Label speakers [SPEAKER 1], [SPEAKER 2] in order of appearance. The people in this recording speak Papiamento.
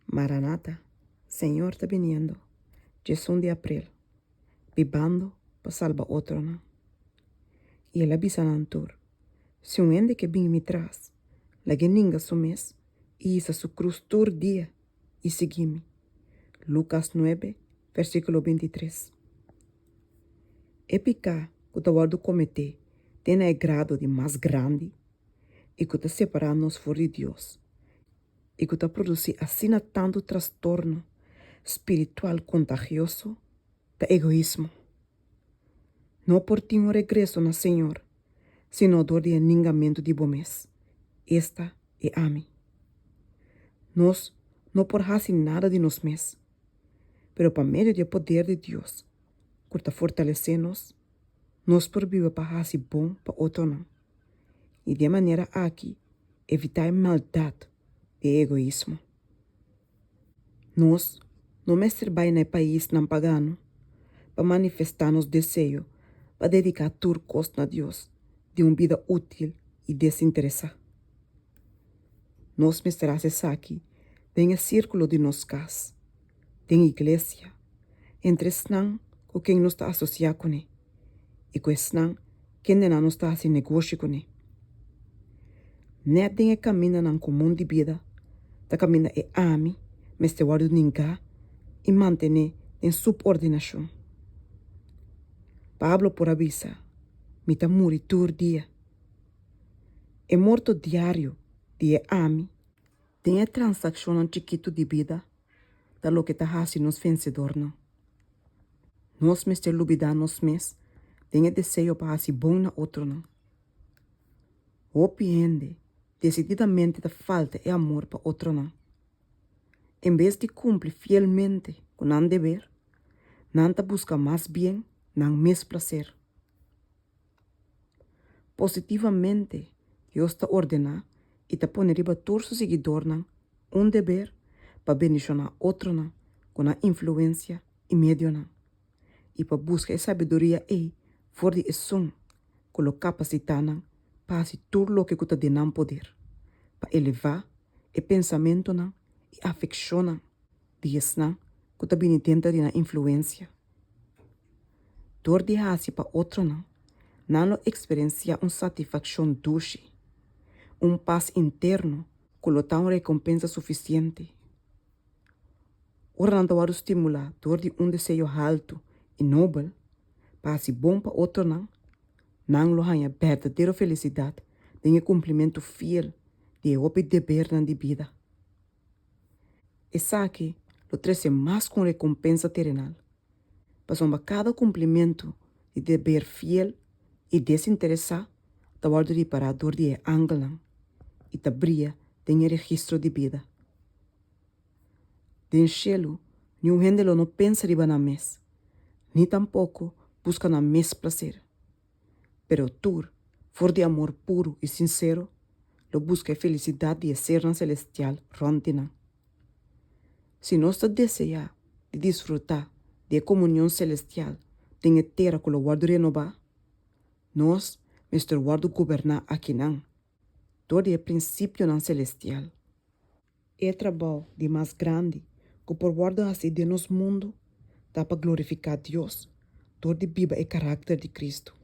[SPEAKER 1] Maranata, Señor ta biniendo, 11 di aprel, bibando pa salba otronan. I el a bisa nan tur, Si un hende ke bini mi tras, lag'é ninga su mes i hisa su krus tur dia i sigui mi. Lukas nuebe, versíkulo bintitres. E piká ku ta wòrdu kometé te na e grado di mas grandi i ku ta separá nos for di Dios i ku ta produsí asina tantu trastorno spiritual kontagioso ta egoismo. No por tin un regreso na Señor sino dor di e ningamentu di bo mes, esta e ami. Nos no por hasi nada di nos mes, pero pa medio di e poder di Dios ku ta fortalesé nos, nos por biba pa hasi bon pa otronan i di e manera aki evitá e maldat di e egoismo. Nos no mester bai na e paisnan pagano pa manifestá nos deseo pa dediká tur kos na Dios di un bida útil i desinteresá. Nos mester hasi esaki den e sírkulo di nos kas, den iglesia, entre esnan ku ken nos ta asosiá kuné i ku esnan kendenan nos ta hasi negoshi kuné. Nèt den e kamindanan komun di bida ta kaminda e ami mester wòrdu ningá i mantené den supordinashon. Pablo por a bisa, Mi ta muri tur dia. E morto diario di e ami den e transakshonnan chikitu di bida ta loke ta hasi nos vensedornan. Nos mester lubidá nos mes den e deseo pa hasi bon na otronan. Hopi hende desididamente ta falta e amor pa otronan. En bes di kumpli fielmente ku nan deber, nan ta buska mas bien nan mes plaser. Positivamente Dios ta ordená i ta pone riba tur su siguidornan un deber pa bendishoná otronan ku nan influensia i medionan, i pa buska e sabiduria ei for di esun ku lo kapasitá nan pa hasi tur loke ku ta den nan poder pa elevá e pensamentunan i afekshonnan di esnan ku ta bini denter di nan influensia. Dor di hasi pa otronan, nan lo eksperensiá un satisfakshon dushi, un pas interno ku lo ta un rekompensa sufisiente. Ora nan ta wòrdu stimulá dor di un deseo haltu i nobel pa hasi bon pa otronan, nan lo haña berdadero felisidat den e kumplimentu fiel di e hopi debernan di bida. Esaki lo trese mas ku un rekompensa terenal, pasobra kada kumplimentu di deber fiel i desinteresá ta wòrdu ripará dor di e angelnan i ta bria den e registro di bida. Den shelu niun hende lo no pensa riba nan mes, ni tampoko buska nan mes plaser. Pero tur, for di amor puru i sinsero, lo buska e felisidat di e sernan selestial rònt di nan. Si nos ta deseá di disfrutá di e komunion selestial den e tera ku lo wòrdu renobá, nos mester wòrdu goberná akinan dor di e prinsipionan selestial. E trabou di mas grandi ku por wòrdu hasi den nos mundu ta pa glorifiká Dios dor di biba e karakter di Kristu.